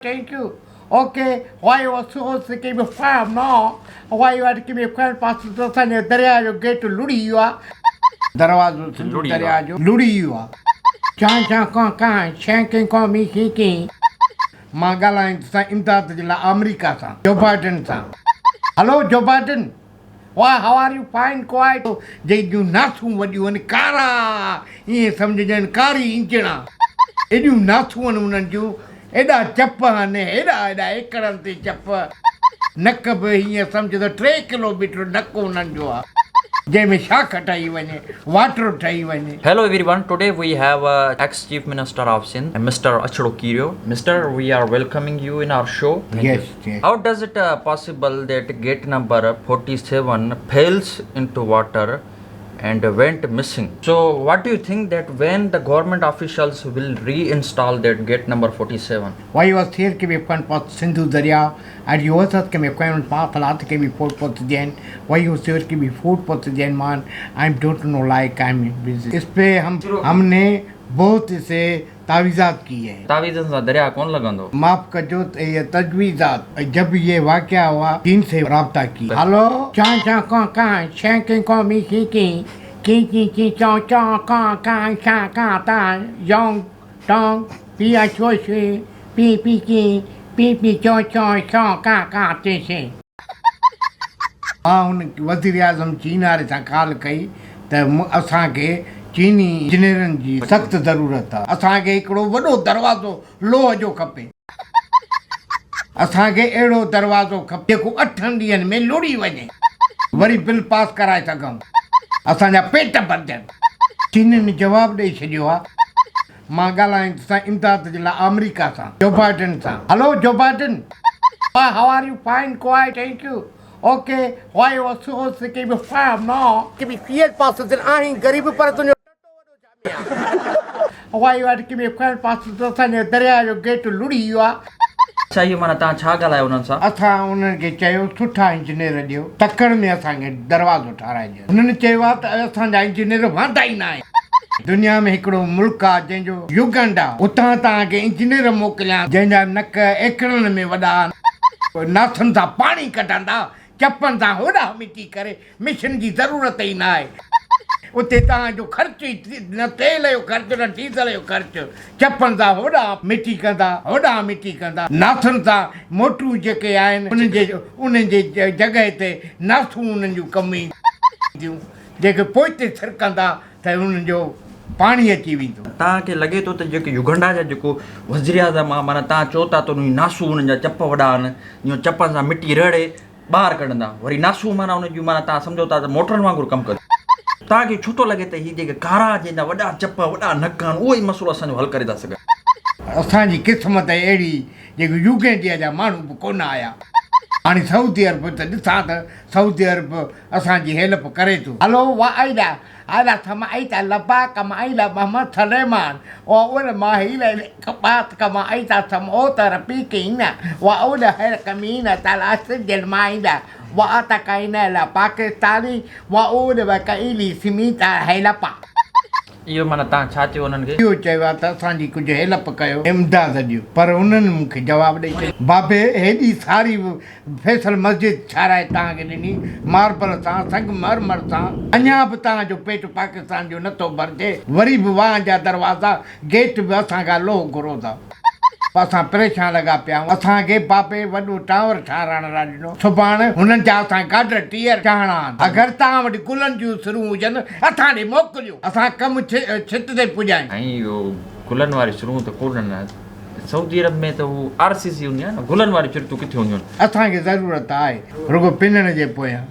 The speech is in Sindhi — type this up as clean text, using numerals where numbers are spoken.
Thank you okay why you so سڪي به فارم نو وائي يو آر ڪي به فارم پاس اسان جي درياء جو گيٽ لڙي ويو آ دروازو سنڌو درياء جو لڙي ويو آ چان چان ڪان ڪان شين ڪين ڪان مي کي ڪي مان ڳالهائين سان امداد جي لاء آمريڪا سان جو بائيڊن سان هلو جو بائيڊن واه how are you fine quite جنهن جون ناسون وڏيون آهن ڪارا ائين سمجهه ڄڻ ڪاري انجڻ آ ايڏيون ناسون آهن انهن جون ايڏا چپ آهن ايڏا ايڏا ايڪڙن تي چپ نڪ به ائين سمجهه ته 3 ڪلو ميٽر نڪ انهن جو آ جنهن ۾ شاخ ٺهي وڃي واٽر ٺهي وڃي. Hello everyone today we have ex chief minister of Sindh mister Achhro Kerio mister we are welcoming you in our show yes yes. How does it possible that gate number 47 falls into water and went missing? So what do you think that when the government officials will reinstall that gate number 47? Why was there ڪي بي فن پوت سنڌو درياء اينڊ يو هس ڪي بي فن پات لات ڪي بي فوٽ پوت جين why was there K B photo پوت جين مان I am don't know like I am busy اس پي هم هم ني بهت سي تعويذات ڪي هي. تعويذن سان درياء ڪونه لڳندو. معاف ڪجو ته اهي تجويزات جب يه واقعه هوا چين سي رابطه ڪي. هلو. چان چان ڪان ڪان شين ڪين ڪون مي سين ڪين ڪين چين چين چون چون ڪان ڪان شان ڪان تان يونگ ٽونگ پي آ شو شي پي پي چين پي پي چون چون شون ڪان ڪان تين شين. مان هن وزيراعظم چين واري سان ڪال ڪئي ته اسان کي چيني انجنيئرن جي سخت ضرورت آ. اسان کي هڪڙو وڏو دروازو لوهه جو کپي. اسان کي اهڙو دروازو کپي جيڪو اٺن ڏينهن ۾ لڙي وڃي. وري بل پاس ڪرائي سگهون. اسان جا پيٽ ڀرجن. چينين جواب ڏئي ڇڏيو آ. مان ڳالهائين سان امداد جي لاء آمريڪا سان جو بائيڊن سان hello Joe Biden how are you fine quite thank you okay why you so سڪي به فارم نو ڪي به فيئر پاس دل آهين غريب پر تنهنجو ٽٽو وڏو جامي آ وائي يو آر ڪي به فيئر پاس اسان جي درياء جو گيٽ لڙهي ويو آ. اڇا اهو معنيٰ توهان ڇا ڳالهايو انهن سان؟ اسان انهن کي چيو سٺا انجنيئر ڏيو تڪڙ ۾ اسان کي دروازو ٺاراهي ڏيو. هنن چيو آهي ته اسان جا انجنيئر واندا ئي ناهن. دنيا ۾ هڪڙو ملڪ آهي جنهن جو يوگنڊا اتان توهان کي انجنيئر موڪليان جنهن جا نڪ ايڪڙن ۾ وڏا آهن. ناسن سان پاڻي ڪڍندا، چپن سان هوڏا مٽي ڪري مشن جي ضرورت ئي ناهي. اتي توهان جو خرچ ئي نه تيل جو خرچ نه ڊيزل جو خرچ. چپن سان هوڏانهن مٽي ڪندا، هوڏانهن مٽي ڪندا. ناسن سان موٽرون جيڪي آهن انهن جي انهن جي جڳهه تي ناسون انهن جون ڪم اينديون، جيڪي پوئتي سرڪندا ته انهن جو پاڻي اچي ويندو. توهان کي لڳي ٿو ته جيڪي يوگنڊا جا جيڪو وزيراعظم آ معنيٰ توهان چئو ٿا ته انهن جون ناسون انهن جا چپ وڏا آهن اهو چپن سان مٽي رهڙي ٻاهر ڪڍندا وري ناسون معنيٰ ان جون معنيٰ توهان سمجهو ٿا ته موٽرن وانگر ڪم ڪنديون. توهان کي ڇو ٿو لڳي ته هي جيڪي ڪارا جنهن جا وڏا چپ وڏا نڪ آهن اهي ئي مسئلو اسان جو حل ڪري ٿا سگهن. اسان جي قسمت اهڙي جيڪو يوگينڊيا جا ماڻهو به ڪونه آيا. هاڻي سعودي عرب ته ڏسان ته سعودي عرب اسان جي هيلپ ڪري ٿو. هلو وائلا الا سمعت لباك معيل محمد سليمان واول ما هيل كبات كما ايتا سمعوت ربيكين واول هير كمين تلاسج المائدة واتكين لا پاڪستاني واول وكيلي سميتا هيلپا. اهو معنيٰ توهان ڇا چيو انهن کي؟ اهو چيو آهي ته اسان جي ڪجهه هيلپ ڪيو، امداد ڏيو، پر انهن مون کي جواب ڏئي ڇڏيو. بابي هيڏي ساري فيصل مسجد ٺاهرائي توهان کي ڏني، ماربل سان، سنگ مرمر سان، اڃا به توهان جو پيٽ پاڪستان جو نٿو ڀرجي، وري به واهن جا دروازا، گيٽ به اسان کان لوهه گهرو ٿا. اسان پريشان لڳا پيا آهيون. اسان کي بابي وڏو ٽاور ٺاهرائڻ لاء ڏنو. سڀاڻ هنن جا اسان گاڊر ٽيئر چاهڻا آهن. اگر توهان وٽ گلن جون سرون هجن، اسان ڏي موڪليو. اسان ڪم ڇت تي پڄايون. سائين اهو گلن واريون سرون ته ڪونهن. سعودي عرب ۾ ته هو آر سي سي هوندي آهي نه گلن واريون چرتون ڪٿي هونديون آهن. اسان کي ضرورت آهي رڳو پنڻ جي پويان.